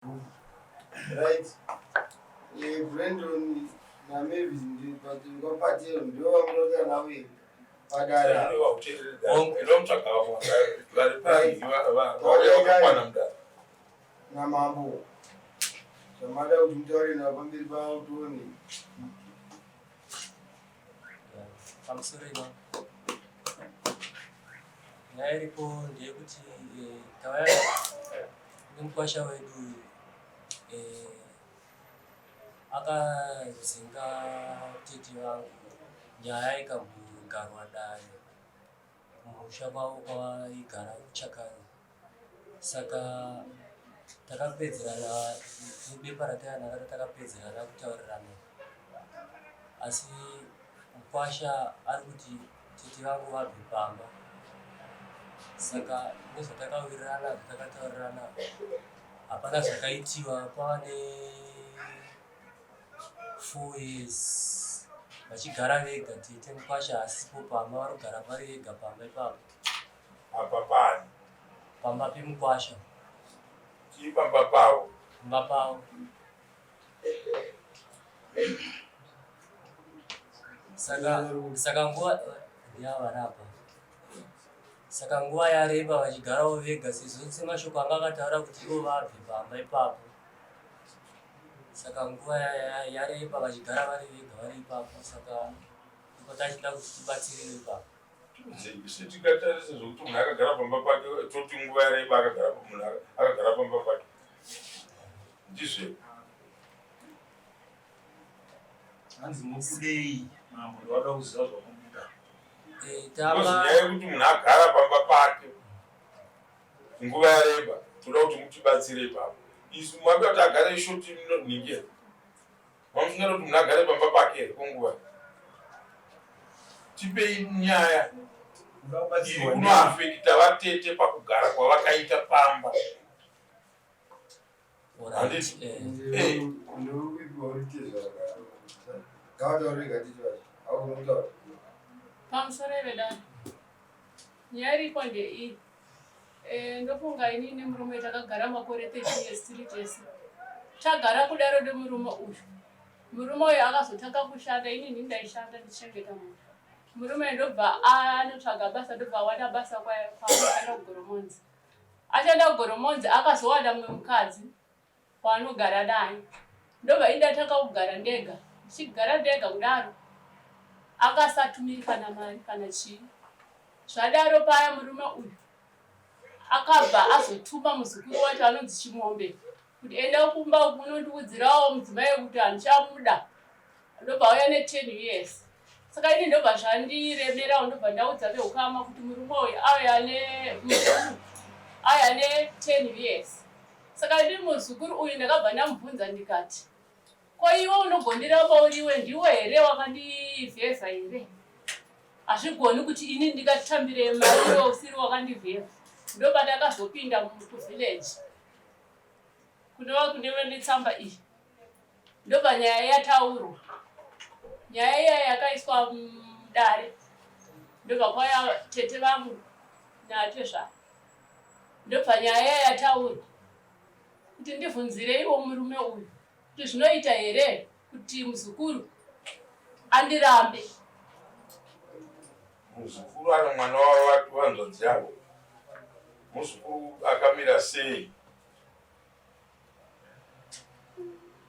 Right. Eh, Brandon naMavis kwapatero ndivo vamunoita navo here padare namambo zvamada kuti mutaure navo pamberi pavo tione. Pamusoro ipapo nyaya iripo ndeyekuti eh, tauya nemukwasha wedu uyu eh, akadzinga tete vangu nyaya ikambogarwa dare kumusha kwavo kwavaigara kuchakari saka takapedzerana nebepa rataiva naro takapedzerana kutaurirana asi mukwasha ari kuti tete vangu vabve pamba saka nezvatakawirirana zvatakataurirana hapana zvakaitiwa pava ne 4 years vachigara vega. Tete mukwasha asipo pamba, vari kugara vari vega pamba ipapo. Apa pani? Pamba pemukwasha. Chii pamba pavo? Pamba pavo. Saka nguva yavarapa, saka nguva yareba vachigarawo vega sezvo semashoko anga akataura kuti ivo vabve pamba ipapo. Saka nguva yareba vachigara vari vega vari ipapo, saka ndipo tachida kuti tibatsirire ipapo. Isu tikatarisa zvokuti munhu akagara pamba pake, toti nguva yareba akagara, munhu akagara pamba pake, ndizvo? Hanzi mukudei, mambo? Ndovada kuziva zvamubuda. Because nyaya yekuti munhu agara pamba pake nguva yareba, toda kuti mutibatsire ipapo. Isu mabe kuti agare short ningira, mamusingada kuti munhu agare pamba pake here kwenguva? Tipei nyaya iri kunoaffecta vatete pakugara kwavakaita pamba, handiti? Eh. Ngavataure titi vacho aunotaura. Pamusoro vedare, nyaya iripo ndeiyi. Ndofunga inini nemurume takagara makore 13 years tiri tese. Tagara kudaro nemurume uyu, murume uyu akazotanga kushanda. Inini ndaishanda ndichichengeta munhu. Murume ndobva anotsvaga basa, ndobva awana basa kwaanoshanda kuGoromonzi. Ashanda kuGoromonzi, akazowana mumwe mukadzi kwaanogara naye. Ndobva indatanga kugara ndega. Ndichigara ndega kudaro, akasatumiri kana mari kana chii. Zvadaro paya, murume uyu akabva azotuma muzukuru wacho anonzi Chimombe kuti, "Enda kumba uku unondiudzirawo mudzimai kuti handichamuda." Ndobva auya ne10 years. Saka ini ndobva zvandiremerawo, ndobva ndaudza veukama kuti murume uyu auya nemuzukuru, auya ne10 years. Saka ndiri muzukuru uyu ndakabva ndamubvunza ndikati, "Ko iwe unogondiramba uriwe ndiwe here wakandivhevha here? Hazvigoni kuti ini ndingatambire mari iwe usiri wakandivhevha." Ndobva ndakazopinda kuvillage kunova kuneva netsamba iyi. Ndobva nyaya yataurwa, nyaya iya yakaiswa mudare. Ndobva kwauya tete vangu natezvara. Ndobva nyaya iya yataurwa kuti ndibvunzireiwo murume uyu kuti zvinoita here kuti muzukuru andirambe. Muzukuru ari mwana wavanzvadzi yavo, muzukuru akamira sei?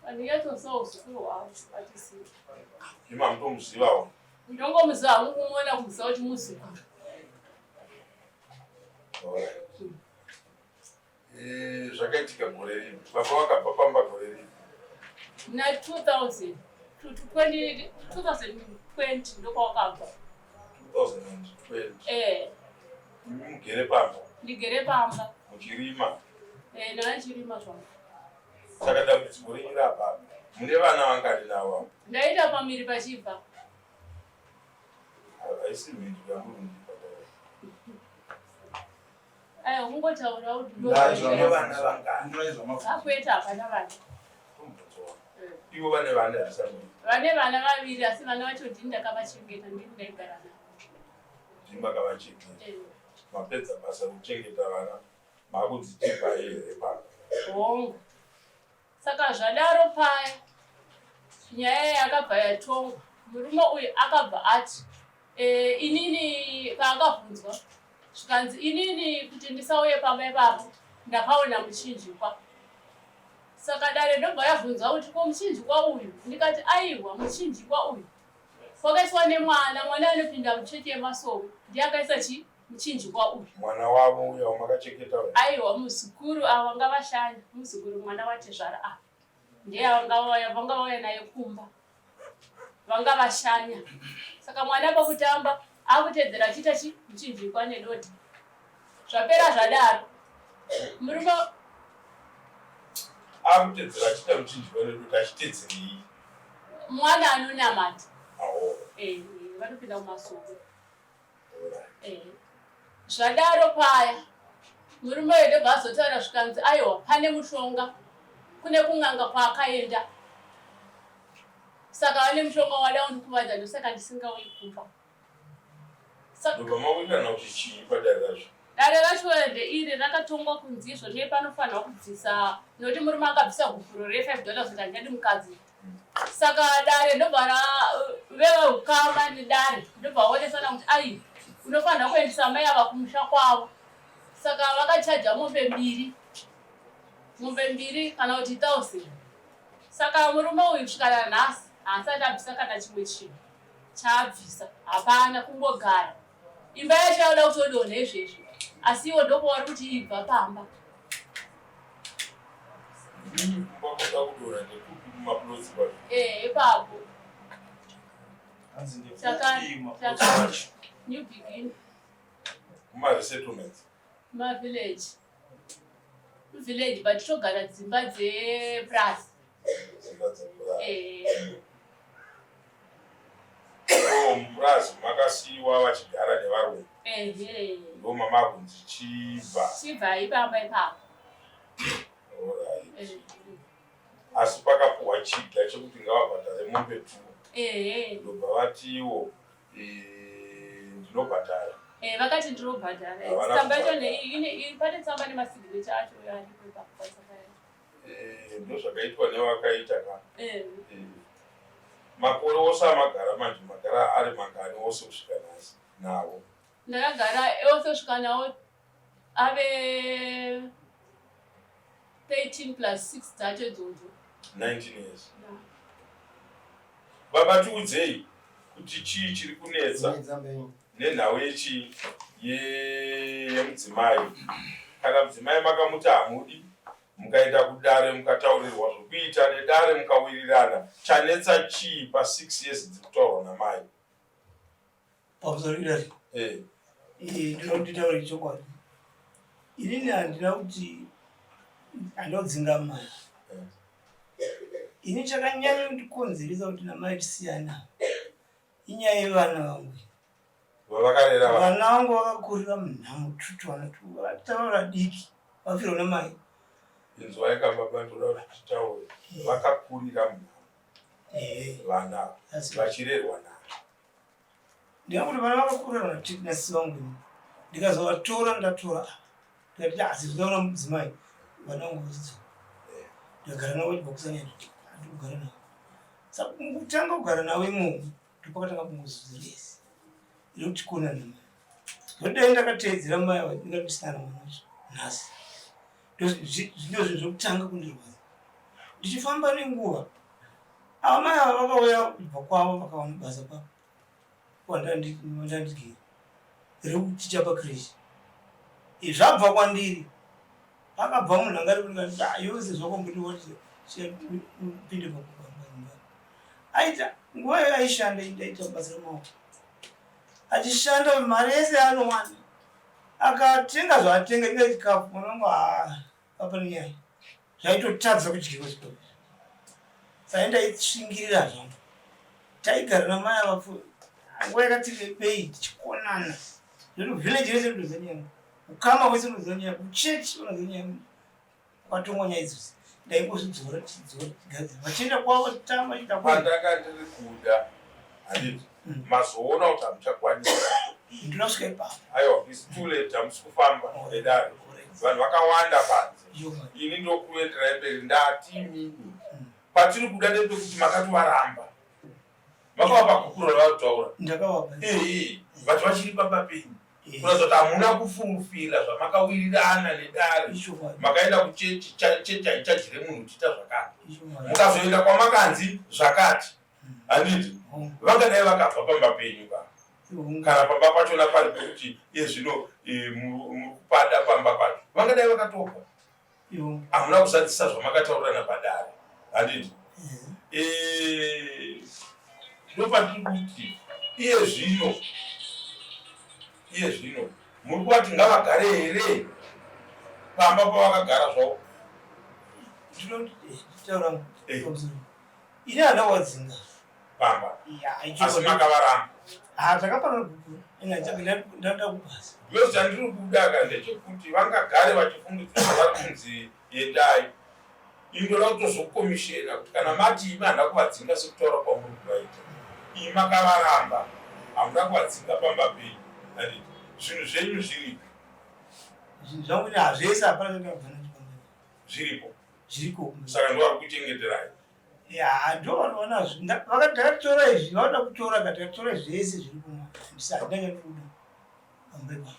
Handinyatsonzwa uzukuru hwavo atisivi. Ima mutomuzivawo? Ndongomuziva hangu, kumuona, kumuziva kuti muzukuru. Alright. Zvakaitika gore rino, baba vakabva pamba gore rino? Na 2000 20 2020 ndokwakabva. 2020? Eh. Imi mugere pamba? Ndigere pamba. Muchirima? Eh, ndanga ndichirima zvangu. Saka dambudziko renyu rapa, mune vana vangani navo? Ndaita pamiri pachibva. Haisi mhinduro yamuri kundipa. Aya kungotaura kuti Mune vana vangani? Akwete, hapana vana. Tombonzwa. Ivo vane vana here samuri? Vane vana vaviri, asi vana vacho ndini ndakavachengeta, ndini ndaigara navo. Ndimi makavachengeta? Eh. Mapedza basa rekuchengeta vana, makudzitibva here pano? Hongu. Saka zvadaro paya nyaya yakabva yatongwa, murume uyu akabva ati e, inini paakabvunzwa zvikanzi inini kuti ndisauye pamba ipapo ndakaona muchinjikwa. Saka dare ndobva yabvunzwa kuti ko muchinjikwa uyu, ndikati aiwa muchinjikwa uyu wakaiswa nemwana, mwana anopinda muchechi yemasowe ndiye akaisa chi muchinjikwa uyu. Mwana wavo uya wamakachengeta uya? Aiwa muzukuru ava vanga vashanya, muzukuru mwana watezvara ava ndiye vanga vauya vanga vauya naye kumba vanga vashanya. Saka mwana pakutamba akutedzera achiita chi muchinjikwa nedoti. Zvapera zvadaro murume akutedzera achiita muchinjikwa nedoti achitedzerei? Mwana anonamata. Awo. Eh, vanopinda mumasowe. Eh, zvadaro paya murume uyu ndobva azotaura zvikanzi aiwa pane mushonga kune kun'anga kwaakaenda saka vane mushonga wada undikuvadza ndosaka ndisingauyi kumba. Ndobva mawirirana kuti chii padare racho? Dare racho ndeiri rakatongwa kunzi izvo ne panofanirwa kubvisa nokuti murume akabvisa gupuro re 5 dollars kuti handichadi mukadzi. Saka dare ndobva ra veukama nedare ndobva vaonesana kuti ai unofanirwa kuendesa mai ava kumusha kwavo. Saka vakachaja mombe mbiri, mombe mbiri kana kuti 1000. Saka murume uyu kusvika nanhasi haasati abvisa kana chimwe chinhu chaabvisa, hapana kungogara. Imba yacho yakuda kutodonha izvezvi asi ivo ndopavari kuti ibva pamba. Eh, ipapo. New beginning. Kuma resettlements. Ma village. Village but togara dzimba dzepurazi. Dzimba dzepurazi. Eh. Oh, mupurazi makasiiwa vachigara nevarungu. Ehe. Ndo mamakunzi chibva. Chibva ipapa ipapo. Alright. Eh. Asi pakapuhwa chiga chekuti ngavabhadhare mombe 2. Ehe. Ndobva vatiwo eh, ndinobhadhara. Eh, vakati ndinobhadhara. Havana Tsamba yacho kubhadhara. pane tsamba nemasignature acho aripo ipapo patsamba yacho. Eh, ndozvakaitwa nevakaita ka. Eh. Eh, makore ose amagara manje magara ari mangani ose kusvika nhasi navo? Ndakagara ose kusvika nawo ave 13 plus 6 dzacho idzodzo. 19 years. Yeah. Baba tiudzei kuti chii chiri kunetsa nenhau yechii yemudzimai. Kana mudzimai makamuti hamudi, mukaenda kudare mukataurirwa zvokuita nedare mukawirirana, chanetsa chii pa 6 years dziri kutaurwa namai? Pamusoro idare. Eh. Eh, ndinoda kuti nditaure chokwadi. Inini handina kuti handodzinga mai. Ini chakanyanya kundikonzeresa kuti namai tisiyana inyaya yevana vangu. Vavakarera vana. Vana vangu vakakurira munhamo tutwana tava vadiki vafirwa namai. Inzwai ka baba ndoda kuti titaure. Vakakurira munhamo Eh, vana that's right. vachirerwa navo. Ndingakuti vana vakakurira nasisi vangu ini. Ndikazovatora ndatora ndikati asi zvinoona mudzimai vana vangu vachidzoka. Ndikagara navo vachibva kusanyanya handikugara navo. Saka mukutanga kugara navo imomo ndopakatanga kungozoziresi iri kuti kona namai. Zvodai ndakateedzera mai ava ndinga ndisina mwana wacho nhasi. Ndozvinhu zvekutanga kundirwadza. Ndichifamba nenguva ava mai ava vakauya kubva kwavo vakawana basa pa wandandigere rekuticha pakreshi. Zvabva kwandiri pakabva munhu anga ari kundikati ah, iwe sezvo wakambotiwa upinde pakubamba aita nguva iyo aishanda ndaita basa remaoko achishanda mari yese yaanowana akatenga zvaatenga inga chikafu mwana wangu haa apa nenyaya zvaitotadza kudyiwa chikafu sai ndaitsvingirira zvangu taigara namai ava nguva yakati rebei tichikonana zvekuti village rese rinoziva nyaya ukama hwese unoziva nyaya kuchechi unoziva nyaya kwatongwa nyaya idzozi ndaingozvidzora tichidzora tichigadzira vachienda kwavo vachitamba vachiita kwavo Pandanga ndiri kuda handiti mazoona kuti hamuchakwanisa. Ndinoda kusvika ipapo. Aiwa, it's too late, hamusi kufamba nedare. Correct. Vanhu vakawanda panze. Ini ndokuenderai mberi ndati imimi. Patiri kuda ndepekuti makatovaramba. Makavapa gupuro ravakutaura. Ndakavapa. Ehe, but vachiri pamba penyu. Kuratidza kuti hamuna kufurufira zvamakawirirana nedare. Makaenda kuchechi, chechi haichajire munhu uchiita zvakati. Mukazoenda kwamakanzi zvakati. Handiti? Vangadai vakabva pamba penyu ka. Kana pamba pachona pari pekuti iye zvino muri kupada pamba pacho. Vangadai vakatobva. Hamuna kuzadzisa zvamakataurirana padare. Handiti? Eh, ndopatiri kuti iye zvino iye zvino muri kuvati ngavagare here pamba pavakagara zvavo? Ndinotaura ini hana wadzinga pamba asi makavaramba. Ha, takapana gupuro ndada kubasa. Because chandiri kuda ka ndechekuti vangagare vachifungidzira vari kunzi endai. Indoda kutozokomishena kuti kana mati imi handina kuvadzinga sekutaura kwamuri kuvaita, imi makavaramba, hamuna kuvadzinga pamba penyu, handiti zvinhu zvenyu zviripi? Zvinhu zvangu ini hazvese hapana chandakabva nacho pamba. Zviripo. Zviriko. Saka ndo vari kuchengeterai? Ya, ndo vanhu vanazvo. Ndakatora izvi, vanoda kutora ka, takatora zvese zviri kumwa. Handina chandikuda pamba ipapo.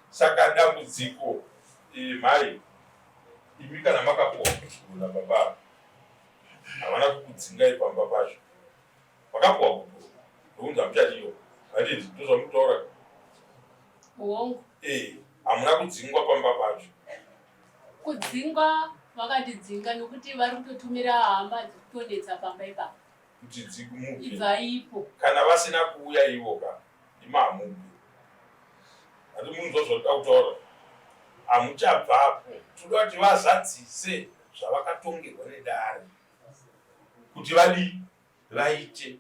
Saka dambudziko mhai, imi kana makapuwa gupuro nababa havana kukudzingai pamba pacho, makapuwa gupuro ndokunzi hamuchadiwa, handiti ndozvamutaura? Hongu. Hamuna kudzingwa pamba pacho. Kudzingwa vakandidzinga nokuti vari kutotumira hama dzekutonetsa pamba ipapo. Kuti dzimubve. Ibvaipo. Kana vasina kuuya ivo ka, imi hamubve. Handi munzwa zvakuda kutaura? Hamuchabvapo. Toda kuti vazadzise zvavakatongerwa nedare. Kuti vadii? Vaite.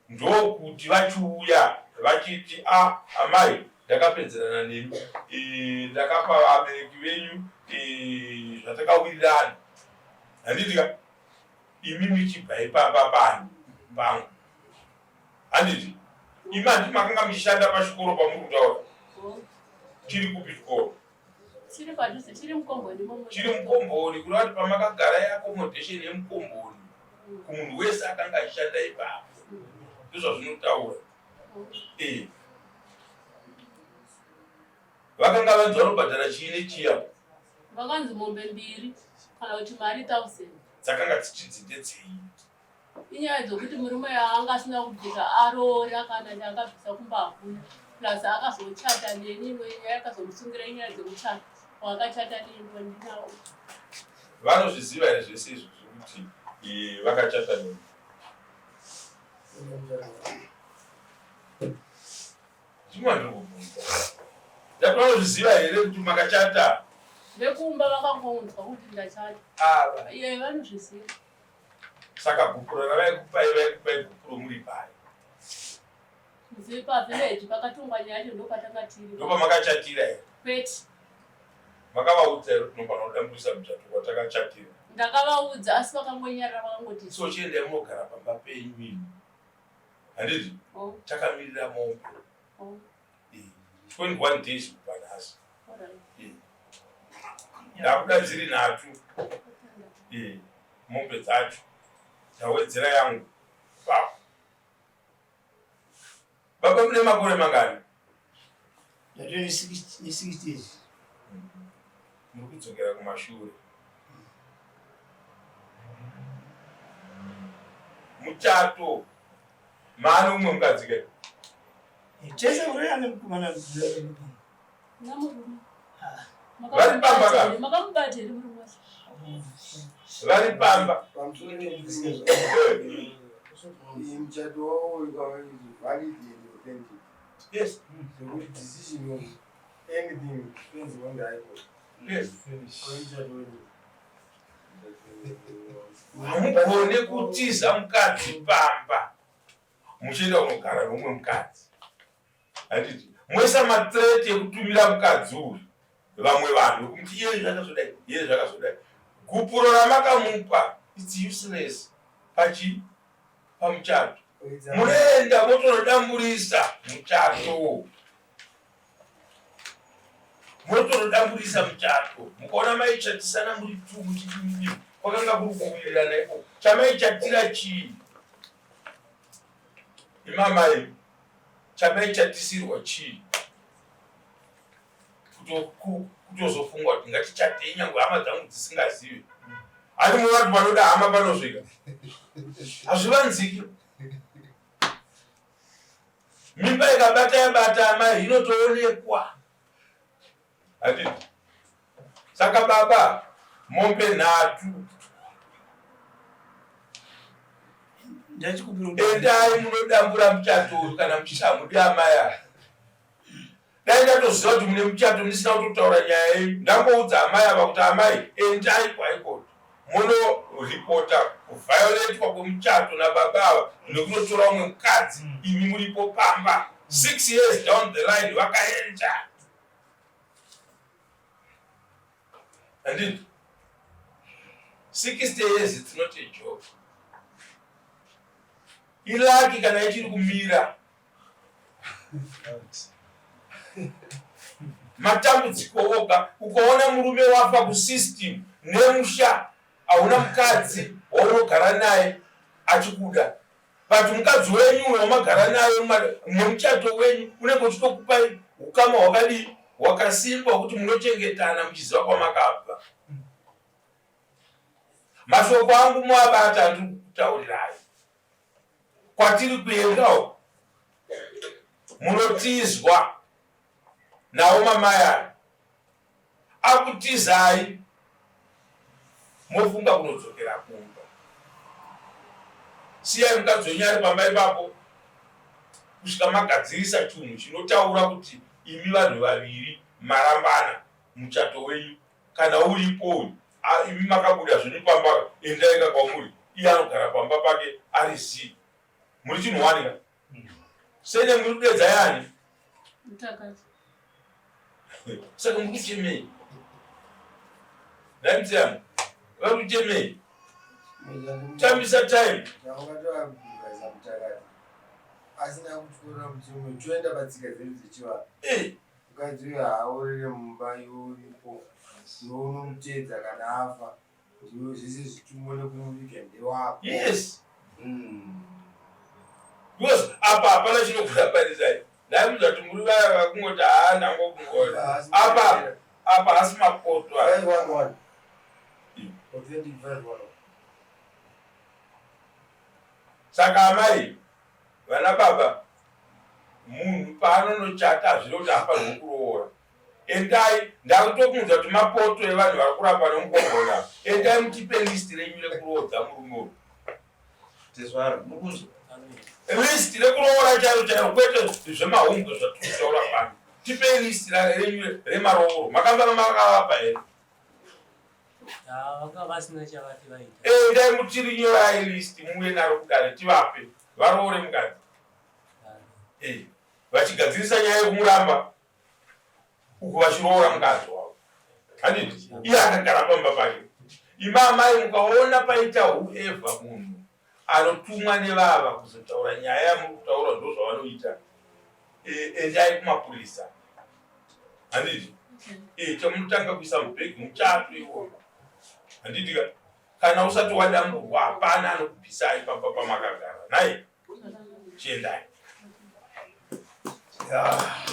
Ndokuti vachiuya vachiti a amai ndakapedzerana nemi, ndakapa vabereki venyu zvatakawirirana, handiti ka? Imi michibva ipamba pano pangu, handiti? Imi handiti makanga muchishanda pachikoro pamuri kutaura? Chiri kupi chikoro? Chiri padhuze, chiri mukomboni imomo. Chiri mukomboni, kureva kuti pamakagara yeaccommodation yemukomboni kumunhu wese akanga achishanda ipapo. Ndozvazvinotaura. Vakanga vanzi vanobhadhara chii nechiya? Vakanzi mombe mbiri kana kuti mari 1000. Dzakanga dzichinzi ndedzei? Inyaya dzokuti murume anga asina kubvisa aroora kana ndakabvisa kumba hakuna. Plus akazochata neni, imwe nyaya yakazomusungira inyaya dzekuchata. Wakachata neni wandinawo. Vanozviziva here zvese izvi zvekuti vakachata neni? Zvimwe ndiri kubvunza. Ndati vanozviziva here kuti makachata? Vekumba vakangonzwa kuti ndachata. Ava. Iye vanozviziva. Saka gupuro ravaikupai, vaikupai gupuro muri pai? Muzivi pavillage pakatongwa nyaya yacho ndopatanga tiri. Ndopamakachatira here? Kwete. Makavaudza here kuti tinofana kudamburisa muchato kwatakachatira? Ndakavaudza asi vakangonyarara vakangoti. So chiendai munogara pamba penyu imi. Handiti? Oh. Takamirira mombe. Oh. 21 days kubva nhasi. Alright. Ndakuda dziri nhatu. Mombe dzacho. Ndawedzera yangu. Papo. Baba mune makore mangani? Ndatove ne60 years. Muri kudzokera kumashure. Muchato maane umwe mukadzi ke? Chese uri ane mukomana. Namurume. Vari pamba ka? Makamubata here murume wacho? Vari pamba. Pamusoro muchato wavo is valid and authentic. Yes. Sekuti decision of anything depends on the high court. Yes. Muchato wenyu. Hamugone kutiza mukadzi pamba muchienda kunogara neumwe mukadzi. Handiti moisa mathreat ekutumira mukadzi uyu vamwe vanhu vekumuti iye zvakazodai, iye zvakazodai. Gupuro ramakamupa it's useless pachi pamuchato. Munoenda motonodamburisa muchato. Motonodamburisa muchato. Mukaona maichatisana muri tu muchidii kwakanga kuri kuwirirana iko. Chamaichatira chii? Imamai chamaichatisirwa chii? Kutozofungwa kuti ngatichatei nyangwe hama dzangu dzisingazivi. Ani muvanhu panoda hama panosvika. Hazvivanziki. Mimba ikabata yabata amai inotoonekwa. Handiti? Saka baba mombe nhatu. Endai munodambura muchato uyu kana muchiti hamudi amai ava. Dai ndatoziva kuti mune muchato ndisina kutotaura nyaya yenyu. Ndangoudza amai ava kuti amai endai kuHigh munoripota kuvhayoletwa kwemuchato nababa ava nekunotora umwe mukadzi imi muripo pamba. 6 years down the line vakaenda. Handiti? 60 years it's not a joke. Ilaki kana ichiri kumira. Matambudziko oga ukaona murume wafa kusystem nemusha hauna mukadzi waunogara naye achikuda but mukadzi wenyu uyo wamagara naye nemuchato wenyu unenge uchitokupai ukama hwakadii hwakasimba hwekuti munochengetana muchiziva kwamakabva. Mashoko angu muabata andiri kukutaurirai. Kwatiri kuenda uku munotizwa nawo mamai aya akutizai mofunga kunodzokera kumba. Siyai mukadzi wenyu ari pamba ipapo kusvika magadzirisa chunhu chinotaura kuti imi vanhu vaviri marambana muchato wenyu kana uripo uyu imi makabuda zvenyu pamba endai ka kwamuri iye anogara pamba pake ari zii muri chinhu wani ka sene muri kudedza yani saka muri kuchemei nhai mtsiyana vari kuchemei tambisa time asina kutyora mutemo toenda patsika dzedu dzechivanhu eh. Mukadzi uyo haaorere mumba iwe uripo ndiwe unomuteedza kana afa ndiwe zvese zvitumo nekumuviga ndewako. Yes. Mm. Because apa hapana chinokurambanisai. Ndaimuudza kuti muri vaya vakungoti haa ndangokungona. Apa apa hasi mapoto aya. 511. Authentic 511. Saka amai Vana baba, munhu paanonochata hazvirevi kuti haafanirwi kuroora. Endai, ndakutokuudza kuti mapoto evanhu vari kurapa nomukomboni ava. Endai mutipe list renyu rekuroodza murume uyu. Tezvara, mukunzwa? List rekuroora chairo chairo kwete zvemahumbwe zvatiri kutaura pano. Tipei list renyu remarooro. Makambama makavapa here? Vanga vasina chavati vaita. Endai mutirinyorai list muuye naro kudare tivape varoore mukadzi. Eh, vachigadzirisa nyaya yekumuramba uku vachiroora mukadzi wavo. Handiti iye akagara pamba pake. Imi amai mukaona paita whoever munhu anotumwa nevava kuzotaura nyaya yamuri kutaura ndozvavanoita. Eh, endai kumapurisa. Handiti Eh, chamunotanga kuisa mubhegi muchato iwoyo handiti ka kana usati wadamburwa hapana anokubvisai pamba pamakagara nhai chiendai. Yeah.